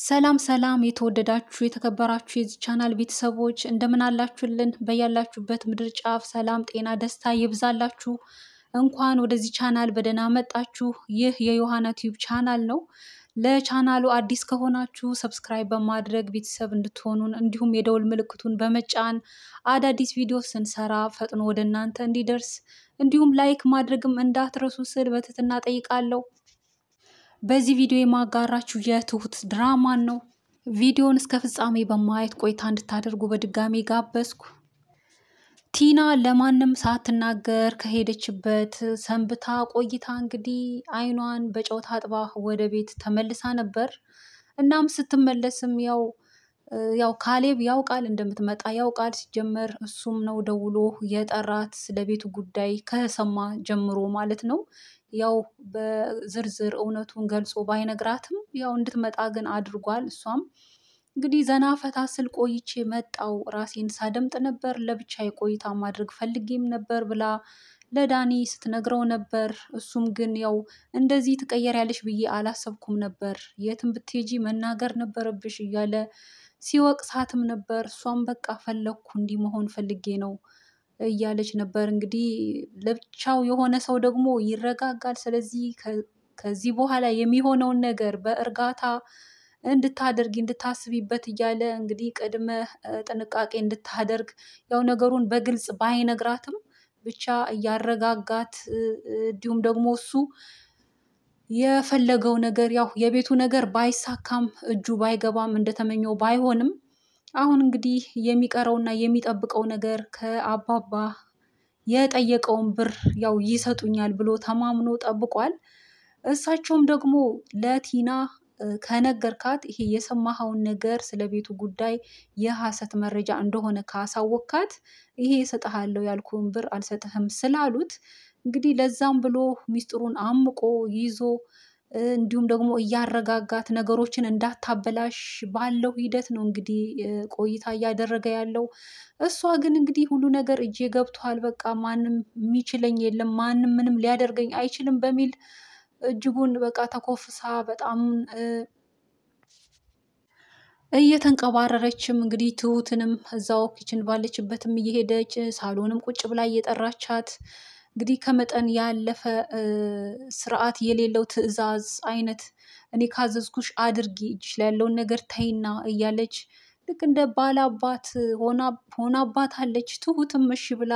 ሰላም ሰላም የተወደዳችሁ የተከበራችሁ የዚህ ቻናል ቤተሰቦች እንደምን አላችሁልን? በያላችሁበት ምድር ጫፍ ሰላም፣ ጤና፣ ደስታ ይብዛላችሁ። እንኳን ወደዚህ ቻናል በደህና መጣችሁ። ይህ የዮሐና ቲዩብ ቻናል ነው። ለቻናሉ አዲስ ከሆናችሁ subscribe በማድረግ ቤተሰብ እንድትሆኑን እንዲሁም የደውል ምልክቱን በመጫን አዳዲስ ቪዲዮ ስንሰራ ፈጥኖ ወደ እናንተ እንዲደርስ እንዲሁም like ማድረግም እንዳትረሱ ስል በትህትና ጠይቃለሁ። በዚህ ቪዲዮ የማጋራችሁ የትሁት ድራማን ነው። ቪዲዮን እስከ ፍጻሜ በማየት ቆይታ እንድታደርጉ በድጋሚ ጋበዝኩ። ቲና ለማንም ሳትናገር ከሄደችበት ሰንብታ ቆይታ እንግዲህ አይኗን በጨው ታጥባ ወደ ቤት ተመልሳ ነበር። እናም ስትመለስም ያው ካሌብ ያውቃል እንደምትመጣ ያውቃል። ሲጀመር እሱም ነው ደውሎ የጠራት ስለቤቱ ጉዳይ ከሰማ ጀምሮ ማለት ነው። ያው በዝርዝር እውነቱን ገልጾ ባይነግራትም ያው እንድትመጣ ግን አድርጓል። እሷም እንግዲህ ዘና ፈታ ስል ቆይቼ መጣው፣ ራሴን ሳደምጥ ነበር፣ ለብቻ ቆይታ ማድረግ ፈልጌም ነበር ብላ ለዳኒ ስትነግረው ነበር። እሱም ግን ያው እንደዚህ ትቀየሪያለሽ ብዬ አላሰብኩም ነበር፣ የትም ብትሄጂ መናገር ነበረብሽ እያለ ሲወቅሳትም ነበር። እሷም በቃ ፈለግኩ እንዲህ መሆን ፈልጌ ነው እያለች ነበር። እንግዲህ ለብቻው የሆነ ሰው ደግሞ ይረጋጋል። ስለዚህ ከዚህ በኋላ የሚሆነውን ነገር በእርጋታ እንድታደርጊ እንድታስቢበት እያለ እንግዲህ ቅድመ ጥንቃቄ እንድታደርግ ያው ነገሩን በግልጽ ባይነግራትም ብቻ እያረጋጋት እንዲሁም ደግሞ እሱ የፈለገው ነገር ያው የቤቱ ነገር ባይሳካም እጁ ባይገባም እንደተመኘው ባይሆንም አሁን እንግዲህ የሚቀረውና የሚጠብቀው ነገር ከአባባ የጠየቀውን ብር ያው ይሰጡኛል ብሎ ተማምኖ ጠብቋል። እሳቸውም ደግሞ ለቲና ከነገርካት ይሄ የሰማኸውን ነገር ስለ ቤቱ ጉዳይ የሐሰት መረጃ እንደሆነ ካሳወቅካት ይሄ እሰጥሃለሁ ያልኩህን ብር አልሰጥህም ስላሉት እንግዲህ ለዛም ብሎ ሚስጥሩን አምቆ ይዞ እንዲሁም ደግሞ እያረጋጋት ነገሮችን እንዳታበላሽ ባለው ሂደት ነው እንግዲህ ቆይታ እያደረገ ያለው። እሷ ግን እንግዲህ ሁሉ ነገር እጄ ገብቷል፣ በቃ ማንም የሚችለኝ የለም፣ ማንም ምንም ሊያደርገኝ አይችልም በሚል እጅጉን በቃ ተኮፍሳ በጣም እየተንቀባረረችም እንግዲህ ትሁትንም እዛው kitchen ባለችበትም እየሄደች ሳሎንም ቁጭ ብላ እየጠራቻት እንግዲህ ከመጠን ያለፈ ስርዓት የሌለው ትዕዛዝ አይነት እኔ ካዘዝኩሽ አድርጊ፣ እጅሽ ላይ ያለውን ነገር ተይና እያለች ልክ እንደ ባላባት ሆናባታለች። ትሁትም እሺ ብላ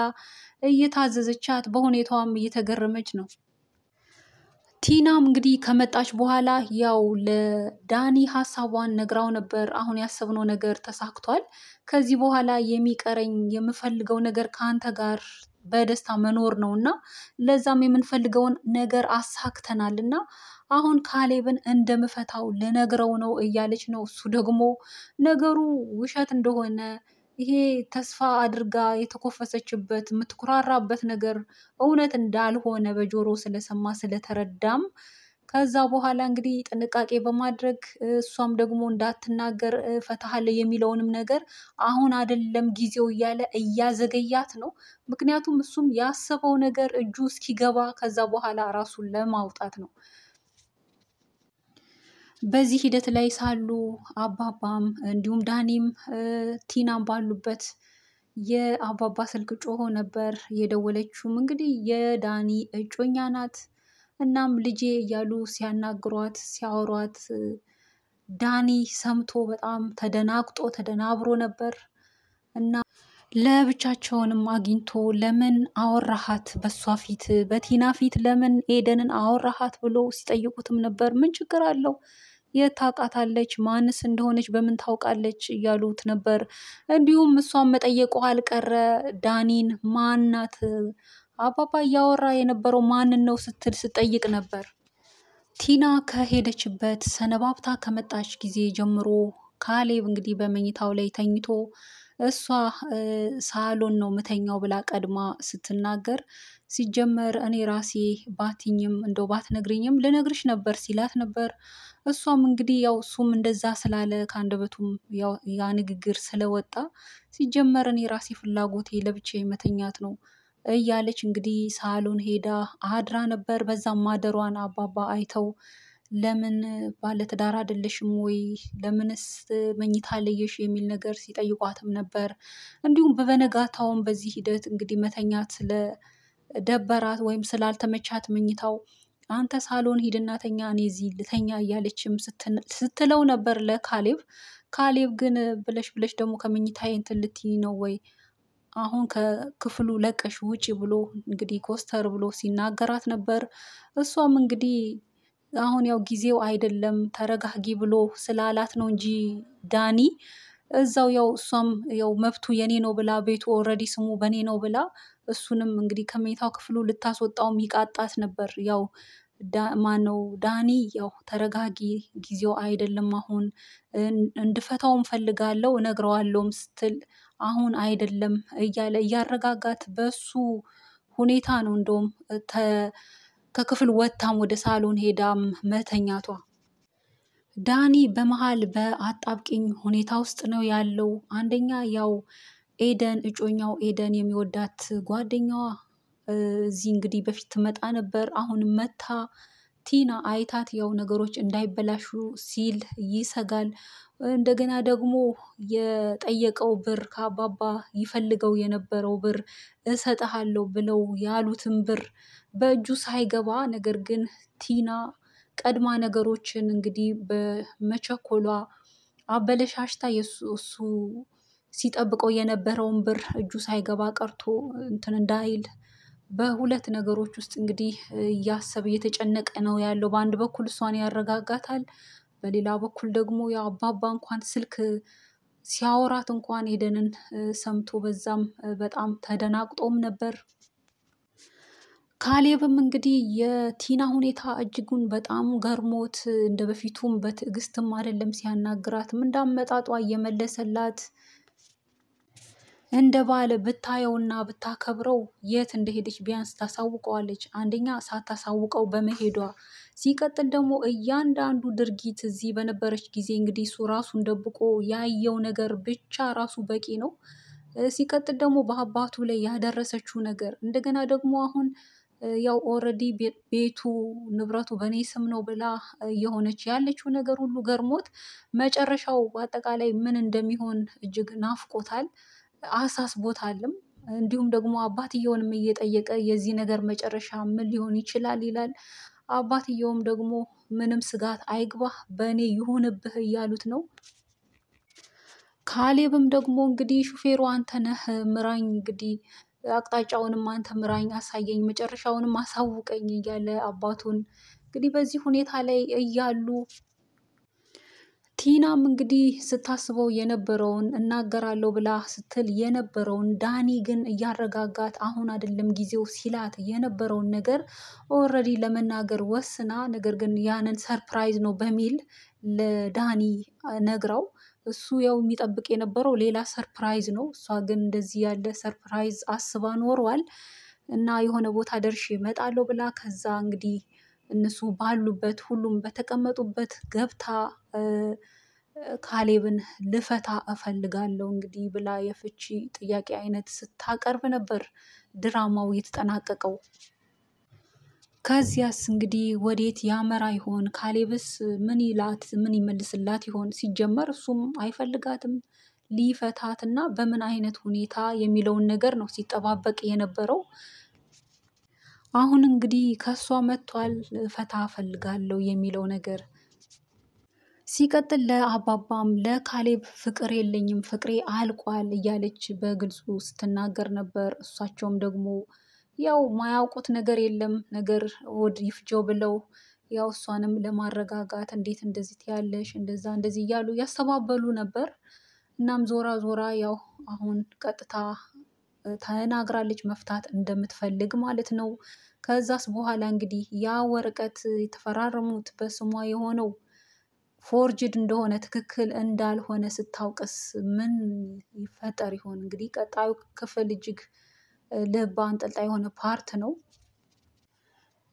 እየታዘዘቻት በሁኔታዋም እየተገረመች ነው። ቲናም እንግዲህ ከመጣች በኋላ ያው ለዳኒ ሀሳቧን ነግራው ነበር። አሁን ያሰብነው ነገር ተሳክቷል። ከዚህ በኋላ የሚቀረኝ የምፈልገው ነገር ከአንተ ጋር በደስታ መኖር ነው እና ለዛም የምንፈልገውን ነገር አሳክተናል እና አሁን ካሌብን እንደምፈታው ልነግረው ነው እያለች ነው። እሱ ደግሞ ነገሩ ውሸት እንደሆነ ይሄ ተስፋ አድርጋ የተኮፈሰችበት የምትኩራራበት ነገር እውነት እንዳልሆነ በጆሮ ስለሰማ ስለተረዳም ከዛ በኋላ እንግዲህ ጥንቃቄ በማድረግ እሷም ደግሞ እንዳትናገር እፈታሃለሁ የሚለውንም ነገር አሁን አይደለም ጊዜው እያለ እያዘገያት ነው። ምክንያቱም እሱም ያሰበው ነገር እጁ እስኪገባ ከዛ በኋላ ራሱን ለማውጣት ነው። በዚህ ሂደት ላይ ሳሉ አባባም እንዲሁም ዳኒም ቲናም ባሉበት የአባባ ስልክ ጮሆ ነበር። የደወለችውም እንግዲህ የዳኒ እጮኛ ናት። እናም ልጄ እያሉ ሲያናግሯት ሲያወሯት ዳኒ ሰምቶ በጣም ተደናግጦ ተደናብሮ ነበር እና ለብቻቸውንም አግኝቶ ለምን አወራሃት በሷ ፊት በቲና ፊት ለምን ኤደንን አወራሃት ብሎ ሲጠይቁትም ነበር። ምን ችግር አለው? የት ታውቃታለች? ማንስ እንደሆነች በምን ታውቃለች? እያሉት ነበር። እንዲሁም እሷን መጠየቁ አልቀረ ዳኒን ማናት አባባ እያወራ የነበረው ማንን ነው ስትል ስጠይቅ ነበር። ቲና ከሄደችበት ሰነባብታ ከመጣች ጊዜ ጀምሮ ካሌብ እንግዲህ በመኝታው ላይ ተኝቶ እሷ ሳሎን ነው ምተኛው ብላ ቀድማ ስትናገር ሲጀመር እኔ ራሴ ባትኝም እንደው ባትነግሪኝም ልነግርሽ ነበር ሲላት ነበር። እሷም እንግዲህ ያው እሱም እንደዛ ስላለ ከአንደበቱም ያ ንግግር ስለወጣ ሲጀመር እኔ ራሴ ፍላጎቴ ለብቻዬ መተኛት ነው እያለች እንግዲህ ሳሎን ሄዳ አድራ ነበር። በዛም ማደሯን አባባ አይተው ለምን ባለትዳር አይደለሽም ወይ? ለምንስ መኝታ ለየሽ? የሚል ነገር ሲጠይቋትም ነበር። እንዲሁም በበነጋታውም በዚህ ሂደት እንግዲህ መተኛት ስለደበራት ወይም ስላልተመቻት መኝታው አንተ ሳሎን ሂድና ተኛ፣ እኔ እዚህ ልተኛ እያለችም ስትለው ነበር ለካሌብ። ካሌብ ግን ብለሽ ብለሽ ደግሞ ከመኝታዬ እንትን ልትይ ነው ወይ? አሁን ከክፍሉ ለቀሽ ውጪ ብሎ እንግዲህ ኮስተር ብሎ ሲናገራት ነበር። እሷም እንግዲህ አሁን ያው ጊዜው አይደለም ተረጋጊ ብሎ ስላላት ነው እንጂ ዳኒ እዛው ያው እሷም ያው መብቱ የኔ ነው ብላ፣ ቤቱ already ስሙ በኔ ነው ብላ እሱንም እንግዲህ ከመኝታው ክፍሉ ልታስወጣውም ይቃጣት ነበር። ያው ማነው ዳኒ ያው ተረጋጊ፣ ጊዜው አይደለም አሁን፣ እንድፈታውም ፈልጋለሁ እነግረዋለሁም ስትል አሁን አይደለም እያለ እያረጋጋት በሱ ሁኔታ ነው እንደውም ከክፍል ወጥታም ወደ ሳሎን ሄዳም መተኛቷ። ዳኒ በመሀል በአጣብቂኝ ሁኔታ ውስጥ ነው ያለው። አንደኛ ያው ኤደን እጮኛው ኤደን የሚወዳት ጓደኛዋ እዚህ እንግዲህ በፊት ትመጣ ነበር። አሁን መታ ቲና አይታት ያው ነገሮች እንዳይበላሹ ሲል ይሰጋል። እንደገና ደግሞ የጠየቀው ብር፣ ከአባባ ይፈልገው የነበረው ብር፣ እሰጥሃለሁ ብለው ያሉትን ብር በእጁ ሳይገባ ነገር ግን ቲና ቀድማ ነገሮችን እንግዲህ በመቸኮሏ አበለሻሽታ እሱ ሲጠብቀው የነበረውን ብር እጁ ሳይገባ ቀርቶ እንትን እንዳይል በሁለት ነገሮች ውስጥ እንግዲህ እያሰበ እየተጨነቀ ነው ያለው። በአንድ በኩል እሷን ያረጋጋታል፣ በሌላ በኩል ደግሞ ያው አባባ እንኳን ስልክ ሲያወራት እንኳን ኤደንን ሰምቶ በዛም በጣም ተደናግጦም ነበር። ካሌብም እንግዲህ የቲና ሁኔታ እጅጉን በጣም ገርሞት እንደ በፊቱም በትዕግስትም አይደለም ሲያናግራትም፣ እንዳመጣጧ እየመለሰላት፣ እንደ ባል ብታየውና ብታከብረው የት እንደሄደች ቢያንስ ታሳውቀዋለች። አንደኛ ሳታሳውቀው በመሄዷ፣ ሲቀጥል ደግሞ እያንዳንዱ ድርጊት እዚህ በነበረች ጊዜ እንግዲህ እሱ ራሱን ደብቆ ያየው ነገር ብቻ ራሱ በቂ ነው። ሲቀጥል ደግሞ በአባቱ ላይ ያደረሰችው ነገር፣ እንደገና ደግሞ አሁን ያው already ቤቱ ንብረቱ በእኔ ስም ነው ብላ እየሆነች ያለችው ነገር ሁሉ ገርሞት መጨረሻው በአጠቃላይ ምን እንደሚሆን እጅግ ናፍቆታል፣ አሳስቦታልም። እንዲሁም ደግሞ አባትየውንም እየጠየቀ የዚህ ነገር መጨረሻ ምን ሊሆን ይችላል ይላል። አባትየውም ደግሞ ምንም ስጋት አይግባህ፣ በእኔ ይሁንብህ እያሉት ነው። ካሌብም ደግሞ እንግዲህ ሹፌሩ አንተ ነህ ምራኝ፣ እንግዲህ አቅጣጫውንም አንተ ምራኝ፣ አሳየኝ፣ መጨረሻውንም አሳውቀኝ እያለ አባቱን እንግዲህ በዚህ ሁኔታ ላይ እያሉ ቲናም እንግዲህ ስታስበው የነበረውን፣ እናገራለሁ ብላ ስትል የነበረውን፣ ዳኒ ግን እያረጋጋት አሁን አይደለም ጊዜው ሲላት የነበረውን ነገር already ለመናገር ወስና፣ ነገር ግን ያንን surprise ነው በሚል ለዳኒ ነግራው እሱ ያው የሚጠብቅ የነበረው ሌላ surprise ነው። እሷ ግን እንደዚህ ያለ surprise አስባ ኖሯል እና የሆነ ቦታ ደርሼ እመጣለሁ ብላ ከዛ እንግዲህ እነሱ ባሉበት ሁሉም በተቀመጡበት ገብታ ካሌብን ልፈታ እፈልጋለሁ እንግዲህ ብላ የፍቺ ጥያቄ አይነት ስታቀርብ ነበር ድራማው የተጠናቀቀው። ከዚያስ እንግዲህ ወዴት ያመራ ይሆን? ካሌብስ ምን ይላት፣ ምን ይመልስላት ይሆን? ሲጀመር እሱም አይፈልጋትም፣ ሊፈታት እና በምን አይነት ሁኔታ የሚለውን ነገር ነው ሲጠባበቅ የነበረው። አሁን እንግዲህ ከእሷ መጥቷል ፈታ እፈልጋለሁ የሚለው ነገር። ሲቀጥል ለአባባም ለካሌብ ፍቅር የለኝም፣ ፍቅሬ አልቋል እያለች በግልጹ ስትናገር ነበር። እሳቸውም ደግሞ ያው ማያውቁት ነገር የለም፣ ነገር ወድ ይፍጀው ብለው ያው እሷንም ለማረጋጋት እንዴት እንደዚህ ትያለሽ፣ እንደዛ እንደዚህ እያሉ ያስተባበሉ ነበር። እናም ዞራ ዞራ ያው አሁን ቀጥታ ተናግራለች መፍታት እንደምትፈልግ ማለት ነው። ከዛስ በኋላ እንግዲህ ያ ወረቀት የተፈራረሙት በስሟ የሆነው forged እንደሆነ፣ ትክክል እንዳልሆነ ስታውቅስ ምን ይፈጠር ይሆን? እንግዲህ ቀጣዩ ክፍል እጅግ ልብ አንጠልጣይ የሆነ part ነው።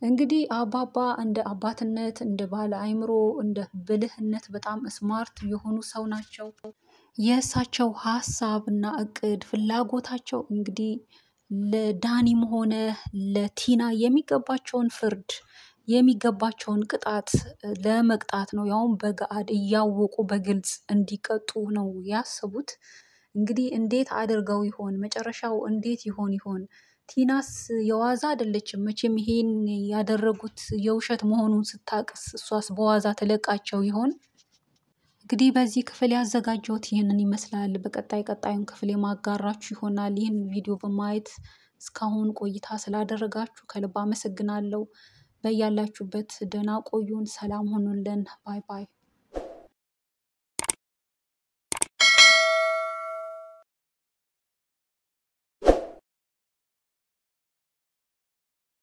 እንግዲህ አባባ እንደ አባትነት፣ እንደ ባለ አእምሮ፣ እንደ ብልህነት በጣም smart የሆኑ ሰው ናቸው። የእሳቸው ሀሳብ እና እቅድ ፍላጎታቸው እንግዲህ ለዳኒም ሆነ ለቲና የሚገባቸውን ፍርድ፣ የሚገባቸውን ቅጣት ለመቅጣት ነው። ያውም በገሃድ እያወቁ በግልጽ እንዲቀጡ ነው ያሰቡት። እንግዲህ እንዴት አድርገው ይሆን? መጨረሻው እንዴት ይሆን ይሆን? ቲናስ የዋዛ አይደለችም መቼም። ይሄን ያደረጉት የውሸት መሆኑን ስታቅስ እሷስ በዋዛ ትለቃቸው ይሆን? እንግዲህ በዚህ ክፍል ያዘጋጀሁት ይህንን ይመስላል። በቀጣይ ቀጣዩን ክፍል የማጋራችሁ ይሆናል። ይህን ቪዲዮ በማየት እስካሁን ቆይታ ስላደረጋችሁ ከልብ አመሰግናለሁ። በያላችሁበት ደህና ቆዩን። ሰላም ሁኑልን። ባይ ባይ።